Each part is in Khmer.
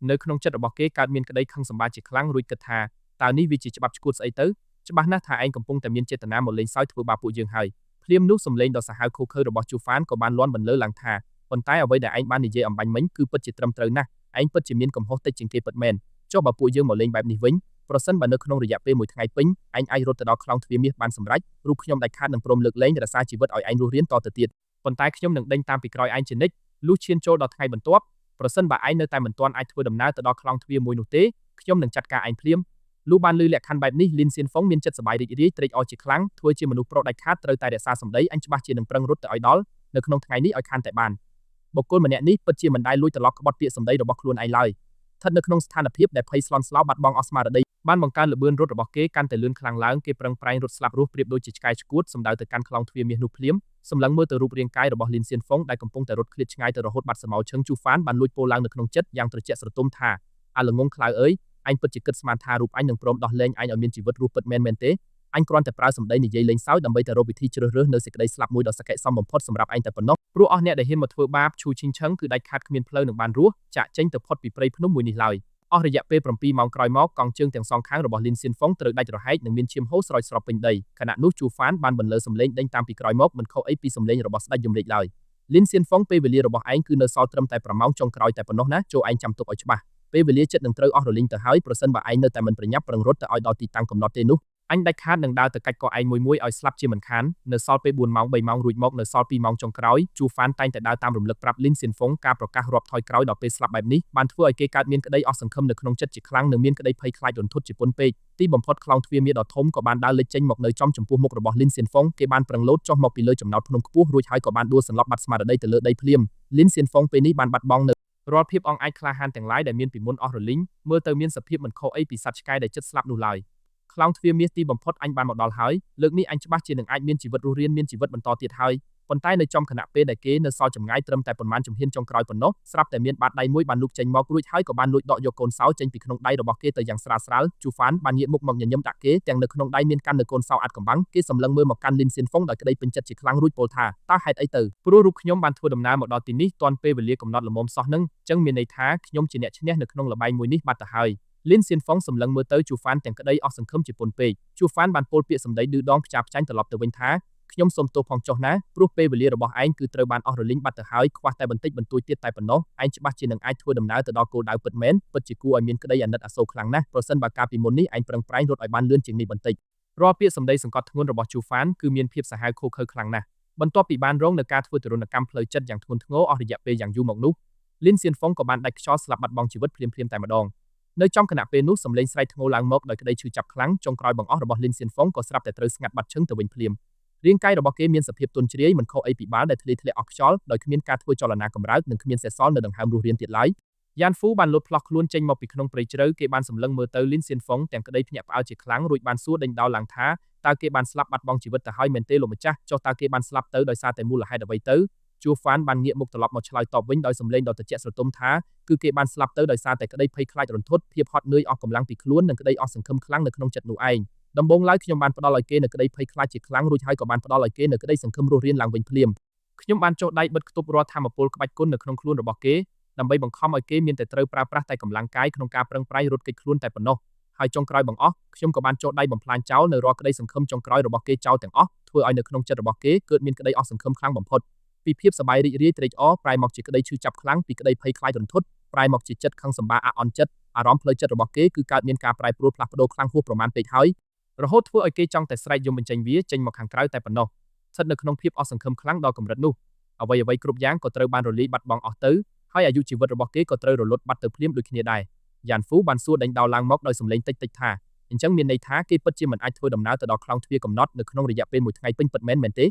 នៅក្នុងចិត្តរបស់គេកើតមានក្តីខឹងសម្បារជាខ្លាំងរួចគិតថាតើនេះវាជាច្បាប់ឆ្កួតស្អីទៅច្បាស់ណាស់ថាឯងកំពុងតែមានចេតនាមកលេងសើចធ្វើបាបពួកយើងហើយភ្លាមនោះសំឡេងដ៏សាហាវឃោរឃៅរបស់ជូហ្វានក៏បានលាន់បន្លឺឡើងថាប៉ុន្តែអ្វីដែលឯងបាននិយាយអម្បាញ់មិញគឺពិតជាត្រឹមត្រូវណាស់ឯងពិតជាមានកំហុសតិចជាងគេពិតមែនចុះបើពួកយើងមកលេងបែបនេះវិញប្រសិនបើនៅក្នុងរយៈពេលមួយថ្ងៃពេញឯងអាចរត់ទៅដល់ខ្លោងទ្វារមាសបានសម្រេចរូបខ្ញុំដាច់ខាតនឹងព្រមលើកលែងរក្សាជីវិតឲ្យឯងរស់រានតទៅទៀតប៉ុន្តែខ្ញុំនឹងដេញតាមពីក្រោយឯងជានិច្ចលុះឈានចូលដល់ថ្ងៃបន្ទាប់ប្រសិនបើឯងនៅតែមិនទាន់អាចធ្វើដំណើរទៅដល់ខ្លោងទ្វារមួយនោះទេខ្ញុំនឹងចាត់ការឯងភ្លាមលុះបានលឺលក្ខខណ្ឌបែបនេះលីនសៀនហ្វុងមានចិត្តសប្បាយរីករាយត្រេកអរជាខ្លាំងធ្វើជាមនុស្សប្រុសដាច់ខាតត្រូវតែរក្សាសម្ដីអញច្បាស់ជានឹងប្រឹងរត់ទៅឲ្យដល់នៅក្នុងថ្ងៃនេះឲ្យខានតែបានបុគ្គលម្នាក់នេះពិតជាមិនដែលលួចត្រឡប់ក្បត់ពាក្យសម្ដីរបស់ខ្លួនឯងឡើយស្ថិតនៅក្នុងស្ថានភាពដែលភ័យស្លន់ស្លោបាត់បង់អស់ស្មារតីបានបង្កើនល្បឿនរត់របស់គេកាន់តែលឿនខ្លាំងឡើងគេប្រឹងប្រែងរត់ស្លាប់រស់ប្រៀបដូចជាឆ្កែឆ្កួតសម្ដៅទៅកាន់ខ្លោងទ្វារមាសនោះភ្លាមសម្លឹងមើលទៅរូបរាងកាយរបស់លីនសៀនហ្វុងដែលកំពុងតែរត់ឃ្លាតឆ្ងាយទៅរហូតបាត់ស្រមោលឈឹងជូហ្វានបានលួចពោលឡើងនៅក្នុងចិត្តយ៉ាងត្រជាក់ស្រទុំថាអាល្ងងខ្លៅអើយអញពិតជាគិតស្មានថារូបអញនឹងព្រមដោះលែងឯងឲ្យមានជីវិតរស់ពិតមែនមែនទេអញគ្រាន់តែប្រើសម្ដីនិយាយលេងសើចដើម្បីតែរកវិធីជ្រើសរើសនៅសេចក្តីស្លាប់មួយដ៏សក្តិសមបំផុតសម្រាប់ឯងតែប៉ុណ្ណោះព្រោះអស់អ្នកដែលហ៊ានមកធ្វើបាបឈូឈីងឆឹងគឺដាច់ខាតគ្មានផ្លូវនឹងបានរស់ចាក់ចេញទៅផុតពីព្រៃភ្នំមួយនេះឡើយអស់រយៈពេល7ម៉ោងក្រោយមកកង់ជើងទាំងសងខាងរបស់លីនសៀនហ្វុងត្រូវដាច់រហែកនិងមានឈាមហូរស្រោចស្រពពេញដីខណៈនោះជូហ្វានបានបន្លឺសំឡេងដេញតាមពីក្រោយមកមិនខុសអីពីសំឡេងរបស់ស្ដេចយមរាជឡើយលីនសៀនហ្វុងពេលវេលារបស់ឯងគឺនៅសល់ត្រឹមតែ5ម៉ោងចុងក្រោយតែប៉ុណ្ណោះណាចូលឯងចាំទុកឲ្យច្បាស់ពេលវេលាចិត្តនឹងត្រូវអស់រលីងទៅហើយប្រសិនបើឯងនៅតែមិនប្រញាប់ប្រឹងរត់ទៅឲ្យដល់ទីតាំងកំណត់ទេនោះអញដាច់ខាតនឹងដើរទៅកាច់កឯងមួយមួយឲ្យស្លាប់ជាមិនខាននៅសល់ពេល4ម៉ោង3ម៉ោងរួចមកនៅសល់2ម៉ោងចុងក្រោយជូហ្វានតែងតែដើរតាមរំលឹកប្រាប់លីនសៀនហ្វុងការប្រកាសរាប់ថយក្រោយដល់ពេលស្លាប់បែបនេះបានធ្វើឲ្យគេកើតមានក្តីអស់សង្ឃឹមនៅក្នុងចិត្តជាខ្លាំងនិងមានក្តីភ័យខ្លាចរន្ធត់ជាពន់ពេកទីបំផុតខ្លោងទ្វារមាសដ៏ធំក៏បានដើរលេចចេញមកនៅចំចំពោះមុខរបស់លីនសៀនហ្វុងគេបានប្រឹងលោតចុះមកពីលើចំណោតភ្នំខ្ពស់រួចហើយក៏បានដួលសន្លប់បាត់ស្មារតីទៅលើដីភ្លាមលីនសៀនហ្វុងពេលនេះបានបាត់បង់នៅរាល់ភាពអង់អាចក្លាហានទាំងឡាយដែលមានពីមុនអស់រលីងមើលទៅមានសភាពមិនខុសអីពីសត្វឆ្កែដែលជិតស្លាប់នោះឡើយខ្លោងទ្វារមាសទីបំផុតអញបានមកដល់ហើយលើកនេះអញច្បាស់ជានឹងអាចមានជីវិតរស់រានមានជីវិតបន្តទៀតហើយប៉ុន្តែនៅចំខណៈពេលដែលគេនៅសល់ចម្ងាយត្រឹមតែប៉ុន្មានជំហានចុងក្រោយប៉ុណ្ណោះស្រាប់តែមានបាតដៃមួយបានលូកចេញមករួចហើយក៏បានលួចដកយកកូនសោចេញពីក្នុងដៃរបស់គេទៅយ៉ាងស្រាលស្រាលជូហ្វានបានងាកមុខមកញញឹមដាក់គេទាំងនៅក្នុងដៃមានកាន់នៅកូនសោអាត់កំបាំងគេសម្លឹងមើលមកកាន់លីនសៀនហ្វុងដោយក្តីពេញចិត្តជាខ្លាំងរួចពោលថាតើហេតុអីទៅព្រោះរូបខ្ញុំបានធ្វើដំណើរមកដល់ទីនេះទាន់ពេលវេលាកំណត់ល្មមសោះនឹងចឹងមានន័យថាខ្ញុំជាអ្នកឈ្នះនៅក្នុងល្បែងមួយនេះបាត់ទៅហើយលីនសៀនហ្វុងសម្លឹងមើលទៅជូហ្វានទាំងក្តីអស់សង្ឃឹមជាពន់ពេកជូហ្វានបានពោលពាក្យសម្ដីឌឺដងផ្ចាផ្ចាញ់ត្រឡប់ទៅវិញថាខ្ញុំសូមទោសផងចុះណាព្រោះពេលវេលារបស់ឯងគឺត្រូវបានអស់រលីងបាត់ទៅហើយខ្វះតែបន្តិចបន្តួចទៀតតែប៉ុណ្ណោះឯងច្បាស់ជានឹងអាចធ្វើដំណើរទៅដល់គោលដៅពិតមែនពិតជាគួរឲ្យមានក្តីអាណិតអាសូរខ្លាំងណាស់ប្រសិនបើកាលពីមុននេះឯងប្រឹងប្រែងរត់ឲ្យបានលឿនជាងនេះបន្តិចរាល់ពាក្យសម្ដីសង្កត់ធ្ងន់របស់ជូហ្វានគឺមានភាពសាហាវឃោរឃៅខ្លាំងណាស់បន្ទាប់ពីបានរងនឹងការធ្វើទារុណកម្មផ្លូវចិត្តយ៉ាងធ្ងន់ធ្ងរអស់រយៈពេលយ៉ាងយូរមកនោះលីនសៀនហ្វុងក៏បានដាច់ខ្យល់ស្លាប់បាត់បង់ជីវិតភ្លាមៗតែម្ដងនៅចំខណៈពេលនោះសំឡេងស្រែកធ្ងោឡើងមកដោយក្តីឈឺចាប់ខ្លាំងចុងក្រោយបង្អស់របស់លីនសៀនហ្វុងក៏ស្រាប់តែត្រូវស្ងាត់បាត់ឈឹងទៅវិញភ្លាមរាងកាយរបស់គេមានសភាពទន់ជ្រាយមិនខុសអីពីបាល់ដែលធ្លាយធ្លាក់អស់ខ្យល់ដោយគ្មានការធ្វើចលនាកម្រើកនិងគ្មានសេសសល់នៅដង្ហើមរស់រានទៀតឡើយយ៉ានហ្វូបានលោតផ្លោះខ្លួនចេញមកពីក្នុងព្រៃជ្រៅគេបានសម្លឹងមើលទៅលីនសៀនហ្វុងទាំងក្តីភ្ញាក់ផ្អើលជាខ្លាំងរួចបានសួរដេញដោលឡើងថាតើគេបានស្លាប់បាត់បង់ជីវិតទៅហើយមែនទេលោកម្ចាស់ចុះតើគេបានស្លាប់ទៅដោយសារតែមូលហេតុអ្វីទៅជួហ្វានបានងាកមុខត្រឡប់មកឆ្លើយតបវិញដោយសំឡេងដ៏ត្រជាក់ស្រទុំថាគឺគេបានស្លាប់ទៅដោយសារតែក្តីភ័យខ្លាចរន្ធត់ភាពហត់នឿយអស់កម្លាំងពីខ្លួននិងក្តីអស់សង្ឃឹមខ្លាំងនៅក្នុងចិត្តនោះឯងដំបូងឡើយខ្ញុំបានផ្ដល់ឲ្យគេនៅក្តីភ័យខ្លាចជាខ្លាំងរួចហើយក៏បានផ្ដល់ឲ្យគេនៅក្តីសង្ឃឹមរស់រានឡើងវិញភ្លាមខ្ញុំបានចុះដៃបិទខ្ទប់រាល់ធម៌ពលក្បាច់គុណនៅក្នុងខ្លួនរបស់គេដើម្បីបង្ខំឲ្យគេមានតែត្រូវប្រើប្រាស់តែកម្លាំងកាយក្នុងការប្រឹងប្រែងរត់គេចខ្លួនតែប៉ុណ្ណោះហើយចុងក្រោយបង្អស់ខ្ញុំក៏បានចុះដៃបំផ្លាញចោលនៅរាល់ក្តីសង្ឃឹមចុងក្រោយរបស់គេចោលទាំងអស់ធ្វើឲ្យនៅក្នុងចិត្តរបស់គេកើតមានក្តីអស់សង្ឃឹមខ្លាំងបំផុតពីភាពសប្បាយរីករាយត្រេកអរប្រែមកជាក្តីឈឺចាប់ខ្លាំងពីក្តីភ័យខ្លាចរន្ធត់ប្រែមកជាចិត្តខឹងសម្បារអាក់អន់ចិត្តអារម្មណ៍ផ្លូវចិត្តរបស់គេគឺកើតមានការប្រែប្រួលផ្លាស់ប្ដូរខ្លាំងហួសប្រមាណពេកហើយរហូតធ្វើឲ្យគេចង់តែស្រែកយំបញ្ចេញវាចេញមកខាងក្រៅតែប៉ុណ្ណោះស្ថិតនៅក្នុងភាពអស់សង្ឃឹមខ្លាំងដល់កម្រិតនោះអ្វីអ្វីគ្រប់យ៉ាងក៏ត្រូវបានរលាយបាត់បង់អស់ទៅហើយអាយុជីវិតរបស់គេក៏ត្រូវរលត់បាត់ទៅភ្លាមដូចគ្នាដែរយ៉ានហ្វូបានសួរដេញដោលឡើងមកដោយសំឡេងតិចតិចថាអញ្ចឹងមានន័យថាគេពិតជាមិនអាចធ្វើដំណើរទៅដល់ខ្លោងទ្វារកំណត់នៅក្នុងរយៈពេលមួយថ្ងៃពេញពិតមែនមែនទេ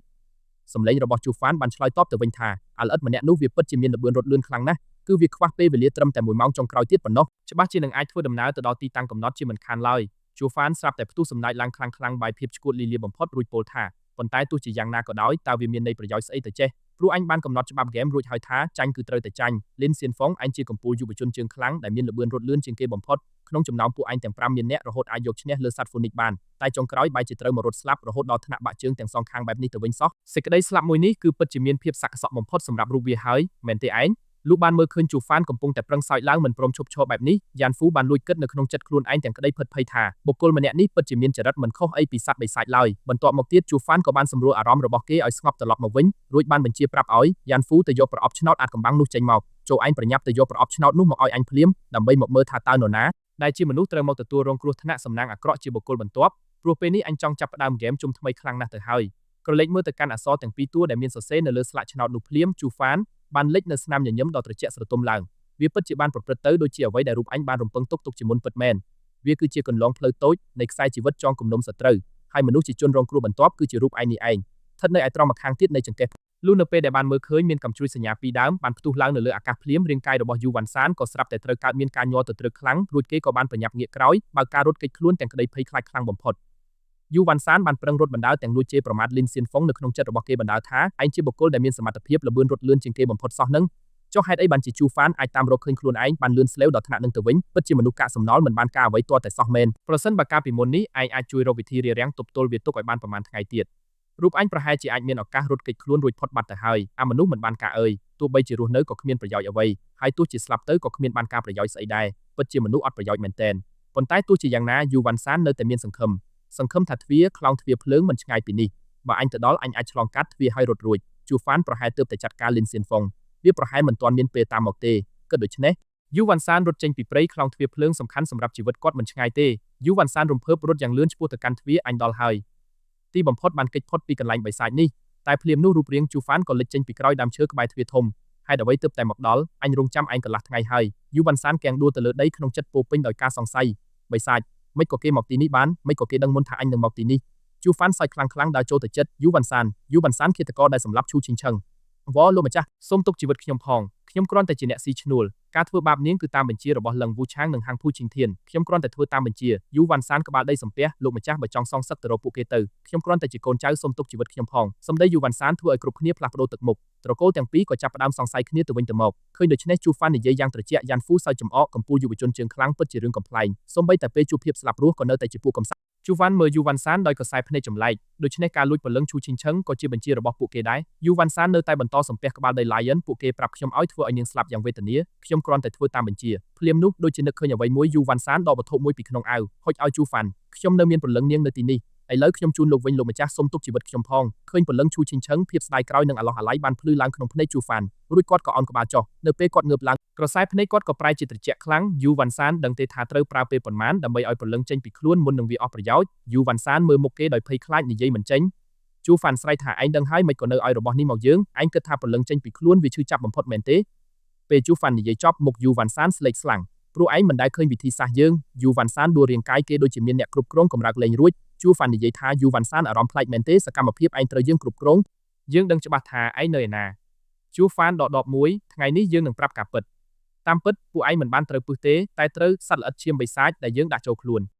សំឡេងរបស់ជូហ្វានបានឆ្លើយតបទៅវិញថាអាល្អិតម្នាក់នោះវាពិតជាមានល្បឿនរត់លឿនខ្លាំងណាស់គឺវាខ្វះពេលវេលាត្រឹមតែ1ម៉ោងចុងក្រោយទៀតប៉ុណ្ណោះច្បាស់ជានឹងអាចធ្វើដំណើរទៅដល់ទីតាំងកំណត់ជាមិនខានឡើយជូហ្វានស្រាប់តែផ្ទុះសំណើចឡើងខ្លាំងខ្លាំងបាយភាពឆ្កួតលីលាបំផុតរួចពោលថាប៉ុន្តែទោះជាយ៉ាងណាក៏ដោយតើវាមានន័យប្រយោជន៍ស្អីទៅចេះព្រោះអញបានកំណត់ច្បាប់ហ្គេមរួចហើយថាចាញ់គឺត្រូវតែចាញ់លីនសៀនហ្វុងអញជាកំពូលយុវជនជើងខ្លាំងដែលមានល្បឿនរត់លឿនជាងគេបំផុតក្នុងចំណោមពួកឯងទាំង5មានអ្នករហូតអាចយកឈ្នះលើសត្វហ្វូនិកបានតែចុងក្រោយបែរជាត្រូវមករត់ស្លាប់រហូតដល់ថ្នាក់បាក់ជើងទាំងសងខាងបែបនេះទៅវិញសោះសេចក្តីស្លាប់មួយនេះគឺពិតជាមានភាពសក្កសក់បំផុតសម្រាប់រូបវាហើយមែនទេឯង លុះបានមើលឃើញជូហ្វានកំពុងតែប្រឹងសើចឡើងមិនព្រមឈប់ឈរបែបនេះយ៉ានហ្វូបានលួចគិតនៅក្នុងចិត្តខ្លួនឯងទាំងក្តីភិតភ័យថាបុគ្គលម្នាក់នេះពិតជាមានចរិតមិនខុសអីពីសត្វបិសាចឡើយបន្ទាប់មកទៀតជូហ្វានក៏បានសម្រួលអារម្មណ៍របស់គេឲ្យស្ងប់ត្រឡប់មកវិញរួចបានបញ្ជាប្រាប់ឲ្យយ៉ានហ្វូទៅយកប្រអប់ឆ្នោតអាថ៌កំបាំងនោះចេញមកចូលឯងប្រញាប់ទៅយកប្រអប់ឆ្នោតនោះមកឲ្យអញភ្លាមដើម្បីមកមើលថាតើនរណាដែលជាមនុស្សត្រូវមកទទួលរងគ្រោះថ្នាក់សំណាងអាក្រក់ជាបុគ្គលបន្ទាប់ព្រោះពេលនេះអញចង់ចាប់ផ្ដើមហ្គេមជុំថ្មីខ្លាំងណាស់ទៅហើយក្រឡេកមើលទៅកាន់អក្សរទាំងពីរតួដែលមានសរសេរនៅលើស្លាកឆ្នោតនោះភ្លាមជូហ្វានបានលេចនៅស្នាមញញឹមដ៏ត្រជាក់ស្រទុំឡើងវាពិតជាបានប្រព្រឹត្តទៅដូចជាអ្វីដែលរូបអញបានរំពឹងទុកទុកជាមុនពិតមែនវាគឺជាគន្លងផ្លូវតូចនៃខ្សែជីវិតចងគំនុំសត្រូវហើយមនុស្សជាជនរងគ្រោះបន្ទាប់គឺជារូបឯងនេះឯងស្ថិតនៅឯត្រង់ម្ខាងទៀតនៃចង្កេះលុះនៅពេលដែលបានមើលឃើញមានកាំជ្រួចសញ្ញាពីរដើមបានផ្ទុះឡើងនៅលើអាកាសភ្លាមរាងកាយរបស់យូវ៉ាន់សានក៏ស្រាប់តែត្រូវកើតមានការញ័រទទ្រើកខ្លាំងរួចគេក៏បានប្រញាប់ងាកក្រោយបើកការរត់គេចខ្លួនទាំងក្តីភ័យខ្លាចខ្លាំងបំផុតយូវ៉ាន់សានបានប្រឹងរត់បណ្ដើរទាំងលួចជេរប្រមាថលីនសៀនហ្វុងនៅក្នុងចិត្តរបស់គេបណ្ដើរថាឯងជាបុគ្គលដែលមានសមត្ថភាពលឿនរត់លឿនជាងគេបំផុតសោះនឹងចុះហេតុអីបានជាជូហ្វានអាចតាមរកឃើញខ្លួនឯងបានលឿនស្លេវដល់ថ្នាក់នឹងទៅវិញពិតជាមនុស្សកាកសំណល់មិនបានការអ្វីទាល់តែសោះមែនប្រសិនបើកាលពីមុននេះឯងអាចជួយរកវិធីរារាំងទប់ទល់វាទុកឲ្យបានប្រហែលថ្ងៃទៀតរូបអញប្រហែលជាអាចមានឱកាសរត់គេចខ្លួនរួចផុតបាត់ទៅហើយអាមនុស្សមិនបានការអើយទោះបីជារស់នៅក៏គ្មានប្រយោជន៍អ្វីហើយទោះជាស្លាប់ទៅក៏គ្មានបានការប្រយោជន៍ស្អីដែរពិតជាមនុស្សអត់ប្រយោជន៍មែនទែនប៉ុន្តែទោះជាយ៉ាងណាយូវ៉ាន់សាននៅតែមានសង្ឃឹមសង្ឃឹមថាទ្វារខ្លោងទ្វារភ្លើងមិនឆ្ងាយពីនេះបើអញទៅដល់អញអាចឆ្លងកាត់ទ្វារឲ្យរត់រួចជូហ្វានប្រហែលទើបតែចាត់ការលីនសៀនហ្វុងវាប្រហែលមិនទាន់មានពេលតាមមកទេគិតដូច្នេះយូវ៉ាន់សានរត់ចេញពីព្រៃខ្លោងទ្វារភ្លើងសំខាន់សម្រាប់ជីវិតគាត់មិនឆ្ងាយទេយូវ៉ាន់សានរំភើបរត់យ៉ាងលឿនឆ្ពោះទៅកាន់ទ្វារអញដល់ហើយទីបំផុតបានគេចផុតពីកន្លែងបិសាចនេះតែភ្លាមនោះរូបរាងជូហ្វានក៏លេចចេញពីក្រោយដើមឈើក្បែរទ្វារធំហេតុអ្វីទើបតែមកដល់អញរងចាំឯងកន្លះថ្ងៃហើយយូវ៉ាន់សានកៀងដួលទៅលើដីក្នុងចិត្តពោពេញដោយការសង្ស័យបិសាចមិនក៏គេមកទីនេះបានមិនក៏គេដឹងមុនថាអញនឹងមកទីនេះជូហ្វានសើចខ្លាំងខ្លាំងដើរចូលទៅចិត្តយូវ៉ាន់សានយូវ៉ាន់សានឃាតករដែលសម្លាប់ឈូឈិងឆឹងវ៉លោកម្ចាស់សូមទុកជីវិតខ្ញុំផងខ្ញុំគ្រាន់តែជាអ្នកស៊ីឈ្នួលការធ្វើបាបនាងគឺតាមបញ្ជារបស់លឹងវូឆាងនិងហាងភូឈិងធានខ្ញុំគ្រាន់តែធ្វើតាមបញ្ជាយូវ៉ាន់សានក្បាលដីសំពះលោកម្ចាស់បើចង់សងសឹកទៅរកពួកគេទៅខ្ញុំគ្រាន់តែជាកូនចៅសូមទុកជីវិតខ្ញុំផងសម្ដីយូវ៉ាន់សានធ្វើឲ្យគ្រប់គ្នាផ្លាស់ប្ដូរទឹកមុខត្រកូលទាំងពីរក៏ចាប់ផ្ដើមសង្ស័យគ្នាទៅវិញទៅមកឃើញដូច្នេះជូហ្វាននិយាយយ៉ាងត្រជាក់យ៉ាន់ហ្វូសើចចំអកកំពូលយុវជនជើងខ្លាំងពិតជារឿងកំប្លែងសូម្បីតែពេលជួបភាពស្លាប់រស់ក៏នៅតែជាពួកកំសាជូវ៉ាន់មើលយូវ៉ាន់សានដោយកសែភ្នែកចម្លែកដូច្នេះការលួចព្រលឹងឈូឈិងឆឹងក៏ជាបញ្ជារបស់ពួកគេដែរយូវ៉ាន់សាននៅតែបន្តសំពះក្បាលដី Lion ពួកគេប្រាប់ខ្ញុំឲ្យធ្វើឲ្យនាងស្លាប់យ៉ាងវេទនាខ្ញុំគ្រាន់តែធ្វើតាមបញ្ជាភ្លាមនោះដូចជានឹកឃើញអ្វីមួយយូវ៉ាន់សានដកវត្ថុមួយពីក្នុងអាវហុចឲ្យជូហ្វាន់ខ្ញុំនៅមានព្រលឹងនាងនៅទីនេះឥឡូវខ្ញុំជូនលោកវិញលោកម្ចាស់សូមទុកជីវិតខ្ញុំផងឃើញព្រលឹងឈូឈិងឆឹងភាពស្ដាយក្រោយនិងអាឡោះអាល័យបានភ្លឺឡើងក្នុងភ្នែកជូហ្វាន់រួចគាត់ក៏អោនក្បាលចុះនៅពេលគាត់ងើបឡើងក្រសែភ្នែកគាត់ក៏ប្រែជាត្រជាក់ខ្លាំងយូវ៉ាន់សានដឹងទេថាត្រូវប្រើពេលប៉ុន្មានដើម្បីឲ្យព្រលឹងចេញពីខ្លួនមុននឹងវាអស់ប្រយោជន៍យូវ៉ាន់សានមើលមុខគេដោយភ័យខ្លាចនិយាយមិនចេញជូហ្វាន់ស្រែកថាឯងដឹងហើយមិនក៏នៅឲ្យរបស់នេះមកយើងឯងគិតថាព្រលឹងចេញពីខ្លួនវាឈឺចាប់បំផុតមែនទេពេលជូហ្វាន់និយាយចប់មុខយូវ៉ាន់សានស្លេកស្លាំងព្រោះឯងមិនដែលឃើញវិធីសាស្ត្រយើងយូវ៉ាន់សានដួលរាងកាយគេដូចជាមានអ្នកគ្រប់គ្រងកម្រើកលេងរួចជូហ្វាន់និយាយថាយូវ៉ាន់សានអារម្មណ៍ប្លែកមែនទេសកម្មភាពឯងត្រូវយើងគ្រប់គ្រងយើងដឹងច្បាស់ថាឯងនៅឯណាជូហ្វានដកដបមួយថ្ងៃនេះយើងនឹងប្រាប់ការពិតតាមពិតពួកឯងមិនបានត្រូវពឹសទេតែត្រូវសត្វល្អិតឈាមបិសាចដែលយើងដាក់ចូលខ្លួន។